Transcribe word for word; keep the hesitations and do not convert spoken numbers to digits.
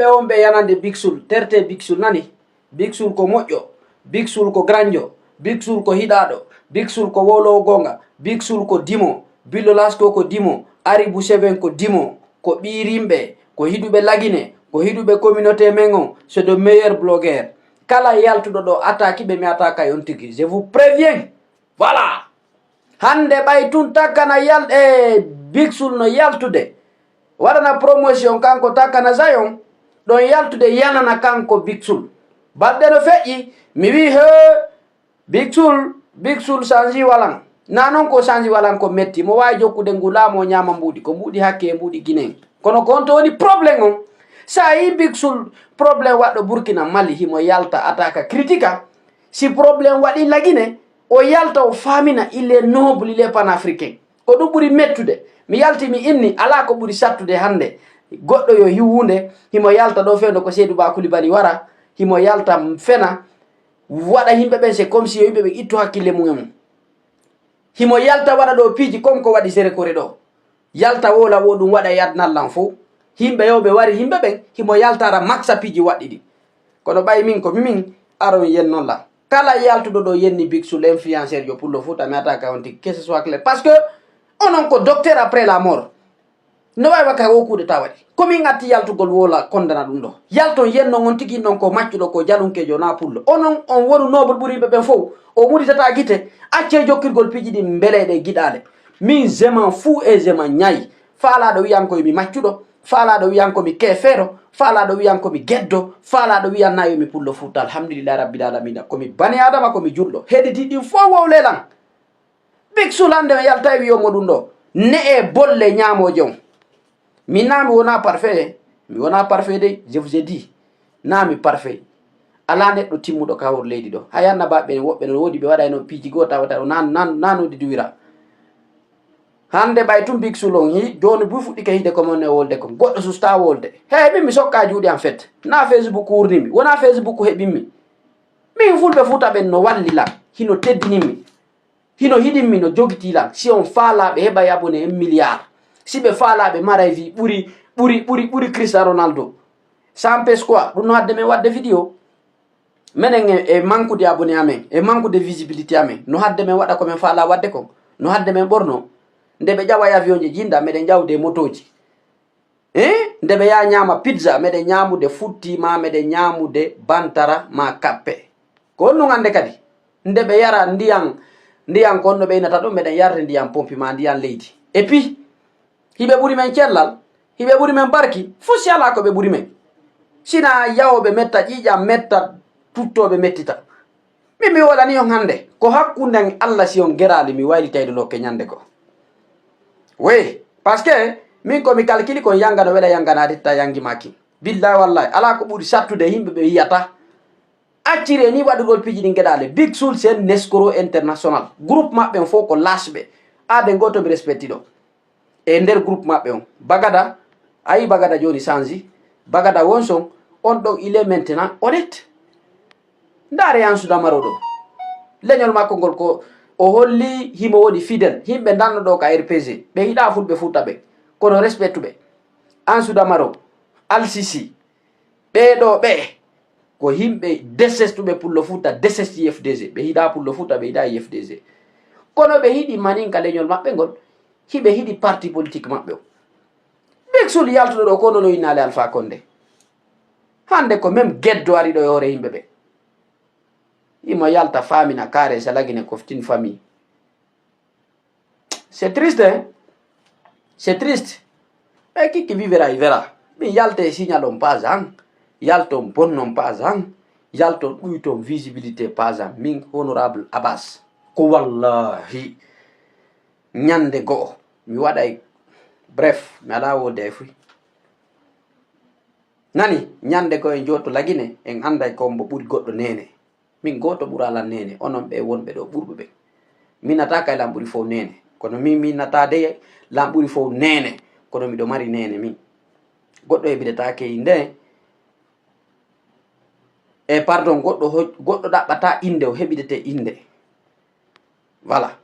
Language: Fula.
Ɓe on ɓe yanande Big Soul, terte Big Soul nani? Big Soul ko moƴƴo, Big Soul ko granjo, Big Soul ko hiɗaaɗo, Big Soul ko wowloowo goonga, Big Soul ko dimo, Billo Lasko ko dimo, Aribu Seven ko dimo, ko ɓiirimɓe, ko hiɗuɓe Lagine, ko hiɗuɓe communauté men on, c'est de meilleur blogueur. Kala yaltuɗo ɗo attaque ɓe mi attaque on tigi. Je vous préviens. Voilà. Hande ɓay tun takkana yal e Big Soul no yaltude. Waɗana promotion kanko takkana Zion. Ɗon yaltude yanana kanko Big Soul. Balɗe no feƴƴi. Mi wi he Big Soul, Big Soul sanji walan. Na non ko sanji walan ko metti. Mo wawi jokkude ngu laamu o ñaama mbuuɗi. Ko mbuuɗi hakke e mbuuɗi Guinée. Kono ko on to woni problème on. Sa yi Big Soul problème waɗɗo Burkina Mali himo yalta attaque critique. Si problème waɗi Lagine, o yalta o faamina il est noble, il est panafricain. Ko ɗum ɓuri mettude. Mi yalti mi inni, alaa ko ɓuri sattude hannde. Goɗɗo yo hiwunde, himo yalta ɗo fewndo ko Seydou Ba Coulibaly wara, himo yalta fena, waɗa yimɓe ɓen, c'est comme si yo yimɓe ɓen ittu hakkille mum e mum. Himo yalta waɗa ɗo piiji comme ko waɗi Sere Kore ɗo. Yalta wola wo ɗum waɗa e adnal lan fof. Yimɓe yo ɓe wari yimɓe ɓen, himo yaltara maksa piiji waɗɗi ɗi. Kono ɓay min ko mimin, aron yen noon lan. Kala yaltuɗo ɗo yenni Big Soul influenceur yo pullo Fuuta, mi ata ka on tigi, que ce soit clair. Parce que onon ko docteur après la mort. No wawi wakka o kuuɗe ta waɗi. Ko min atti yaltugol wola kondana ɗum ɗo. Yalton yenno on tigi non ko maccuɗo ko jalunkejo na pullo. Onon on wonu noble ɓuri yimɓe ɓen fof. O wuditata gite. Acce jokkirgol piiji ɗin mbeleɗe giɗale. Min je m'en fous et je m'en ñayi. Faalaɗo wiyan ko mi maccuɗo. Faalaɗo wiyan ko mi keefeero. Faalaɗo wiyan ko mi geddo. Faalaɗo wiyan na yo mi pullo Fuuta. Alhamdulillahi rabbil alamina. Ko mi bani adama ko mi julɗo. Heɗiti ɗin fof wowle lan. Big Soul hannde on yalta e wiyo mo ɗum ɗo. Ne'e bolle ñaamooje on. Min naa mi wonaa parfait. Mi wonaa parfait de, je vous ai dit. Naa mi parfait. Alaa neɗɗo timmuɗo ka hor leydi ɗo. Hay annabaaɓe ɓen woɓɓe no woodi ɓe waɗayno piiji goo tawa tawa nan nan nan wodi duwira. Hannde ɓay tun Big Soul on hi jooni buy fuɗɗike hide ko mon e wolde kon. Goɗɗo susta wolde. Hey min mi sokka juuɗe am fet. Naa Facebook wurnimi. Wonaa Facebook heɓinmi. Min fulɓe Fuuta ɓen no walli lan. Hino teddinimmi. Hino hiɗimmi no jogitii lan. Si on faalaa ɓe heɓay abonné un milliard. Si ɓe faalaa ɓe maray vie ɓuri ɓuri ɓuri ɓuri Cristiano Ronaldo. Ça empêche quoi? Ɗum no hadde men waɗde vidéo. Menen e, e manque de abonné amen, e manque de visibilité amen. No hadde men waɗa ko men faalaa waɗde kon. No hadde men ɓorno. Nde ɓe ƴawa e avion ji jinda, meɗen ƴawde motooji. Eh? Nde ɓe yaa ñaama pizza, meɗen ñaamude futti ma meɗen ñaamude bantara ma kappe. Ko on nun annde kadi. Nde ɓe yara ndiyan, ndiyan ko on no ɓe inata ɗum, meɗen yarde ndiyan pompi ma ndiyan leydi. Et puis, hiɓe ɓuri men cellal, hiɓe ɓuri men barki, fof si alaa ko ɓe ɓuri men. Sina yawooɓe metta ƴiiƴam, metta tuttooɓe mettita. Min mi wolani on hannde, ko hakkunden Alla si on geraali mi waylitayde lokke ñande ko. Oui, parce que min ko mi calcule kon yanga no wela yanga na ritta yangi maki. Billahi wallahi, alaa ko ɓuri sattude yimɓe ɓe yiyata. Accire ni waɗugol piiji ɗin geɗaale. Big Soul c'est un escroc international. Groupe maɓɓe on fof ko lasɓe. Aade gooto mi respecti ɗo. E nder groupe maɓɓe on. Bagada, ayi Bagada jooni sanji. Bagada won son, on ɗon il est maintenant honnête. Ndaare Ansu Damaro ɗo. Leñol makko ngol ko o holli himo woni fidèle. Yimɓe ndanno ɗo ka R P G. Ɓe yiɗa fulɓe Fuuta ɓe. Kono respectuɓe. Ansu Damaro, Al Sisi, ɓee ɗo ɓe ko yimɓe desestuɓe pullo Fuuta, desesti U F D G. Ɓe yiɗa pullo Fuuta, ɓe yiɗa U F D G. Kono ɓe yiɗi maninka leñol maɓɓe ngol, hiɓe yiɗi parti politique maɓɓe o. Big Soul yaltuɗo ɗo ko nono innaale Alpha Condé. Hannde ko même geddo ari ɗo e hoore yimɓe ɓe. Imo yalta faamina kaare salagine koftin famille. C'est triste, hein? C'est triste. Mais qui qui vivra, il verra. Min yalte signal on pas an. Yalton bonnon pas an. Yalton ɗuyton visibilité pas an. Min honorable Abbas. Ko wallahi. Ñande go'o. Mi waɗay. Bref, mi alaa wode e fuy. Nani, ñande ko en jooto Lagine, en annday ko mbo ɓuri goɗɗo neene. Min gooto ɓura lan neene, onon ɓe wonɓe ɗo ɓurɓe ɓen. Min nata kay lan ɓuri fow neene. Kono min, min nata de lan ɓuri fow neene. Kono miɗo mari neene min. Goɗɗo heɓidetaake innde. E pardon, goɗɗo ho-, goɗɗo ɗaɓɓata innde, o heɓidete innde. Voilà.